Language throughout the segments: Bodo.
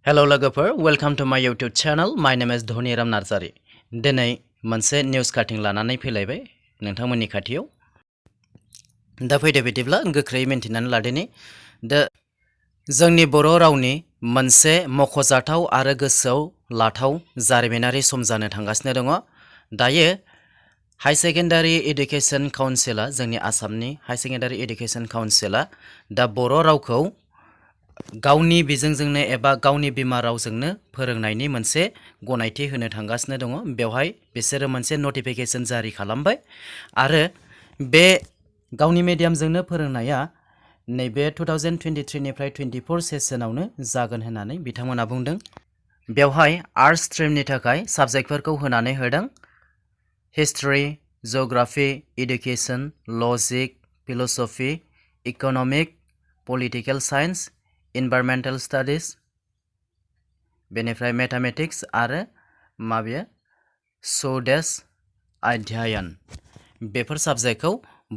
Hello लोगोफोर, welcome to my YouTube channel. My name is Dhoni Narzary. दिनै मोनसे निउस काटिं लानानै फैलायबाय नोंथांमोननि खाथियाव। दा फैदो बिदिब्ला गोख्रै मिन्थिनानै लादिनि। जोंनि बर' रावनि मोनसे मख'जाथाव आरो गोसोआव लाथाव जारिमिनारि सम जानो थांगासिनो दङ। दायो हाई सेकेन्डारि एडुकेशन काउन्सिला, जोंनि आसामनि हाई सेकेन्डारि एडुकेशन काउन्सिला दा बर' रावखौ गावनि बिजोंजोंनो एबा गावनि बिमा रावजोंनो फोरोंनायनि मोनसे गनायथि होनो थांगासिनो दङ। बेवहाय बिसोरो मोनसे नटिफिकेशन जारि खालामबाय आरो बे गावनि मिडियामजोंनो फोरोंनाया नैबे 2023 निफ्राय 24 सेसनावनो जागोन होननानै बिथांमोना बुंदों। बेवहाय आर्ट्स स्ट्रीमनि थाखाय साबजेक्टफोरखौ होनानै होदों। History, geography, education, logic, philosophy, economic, political science, environmental studies, बेनिफ्राय मैथमेटिक्स आरो माबे स्वदेश अध्ययन, बेफोर साबजेक्टखौ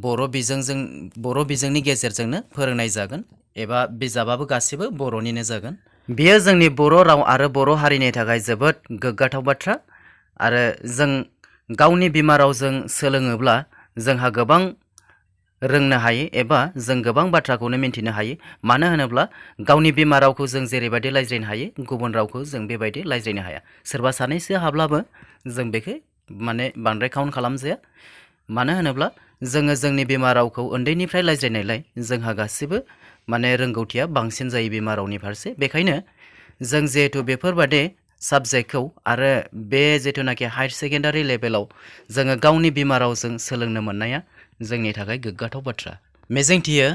बर' बिजोंनि गेजेरजोंनो फोरोंनाय जागोन एबा बिजाबाबो गासिबो बर'निनो जागोन। बेयो जोंनि बर' राव आरो बर' हारिनि थाखाय जोबोद गोग्गाथाव बाथ्रा आरो जों गावनि बिमा रावजों सोलोङोब्ला जोंहा गोबां रोंनो हायो एबा जों गोबां बाथ्राखौनो मिन्थिनो हायो। मानो होनोब्ला गावनि बिमा रावखौ जों जेरैबायदि रायज्लायनो हायो, गुबुन रावखौ जों बेबायदि रायज्लायनो हाया। सोरबा सानैसो हाब्लाबो जों बेखौ बांद्राय काउन्ट खालामजाया। मानो होनोब्ला जोङो जोंनि बिमा रावखौ उन्दैनिफ्राय रायज्लायनायलाय जोंहा गासिबो रोंगौथिया बांसिन जायो बिमा रावनि फारसे। बेखायनो जों जिहेतु बेफोरबादि साबजेक्टखौ आरो बे जिथुनाखि हायर सेकेन्डारि लेभेलाव जोङो गावनि बिमा रावजों सोलोंनो मोननाया जोंनि थाखाय गोग्गाथाव बाथ्रा। मिजिंथियो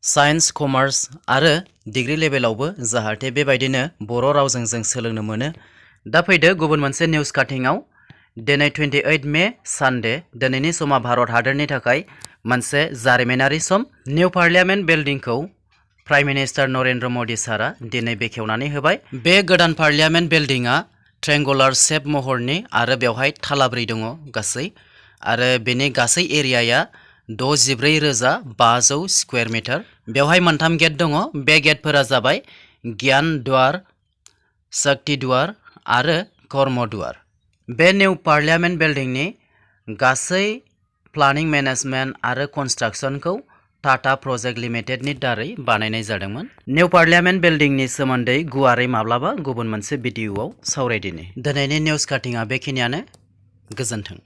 साइन्स, कमार्स आरो डिग्री लेभेलावबो जाहाथे बेबायदिनो बर' रावजों जों सोलोंनो मोनो। दा फैदो गुबुन मोनसे निउस काटिंआव। दिनै 28 मे सानडे, दिनैनि समा भारत हादरनि थाखाय मोनसे जारिमिनारि सम। निउ पार्लियामेन्ट बिल्डिंखौ प्राइम मिनिस्टार नरेंद्र मदि सारा दिनै बेखेवनानै होबाय। बे गोदान पार्लियामेन्ट बिल्डिंआ ट्रेंगुलार शेप महरनि आरो बेवहाय थालाब्रै दङ गासै, आरो बेनि गासै एरियाया 64,500 स्क्वायर मिटार। बेवहाय मोनथाम गेट दङ। बे गेटफोरा जाबाय ज्ञान द्वार, शक्ति द्वार आरो कर्म द्वार। बे निउ पार्लियामेन्ट बिल्डिंनि गासै प्लानिं, मेनेजमेन्ट आरो कन्स्ट्राक्शनखौ टाटा प्रजेक्ट लिमिटेडनि दारै बानायनाय जादोंमोन। निउ पार्लियामेन्ट बिल्डिंनि सोमोन्दै गुवारै माब्लाबा गुबुन मोनसे भिडिअआव सावरायदिनि। दिनैनि निउस काटिंआ बेखिनियानो। गोजोन्थों।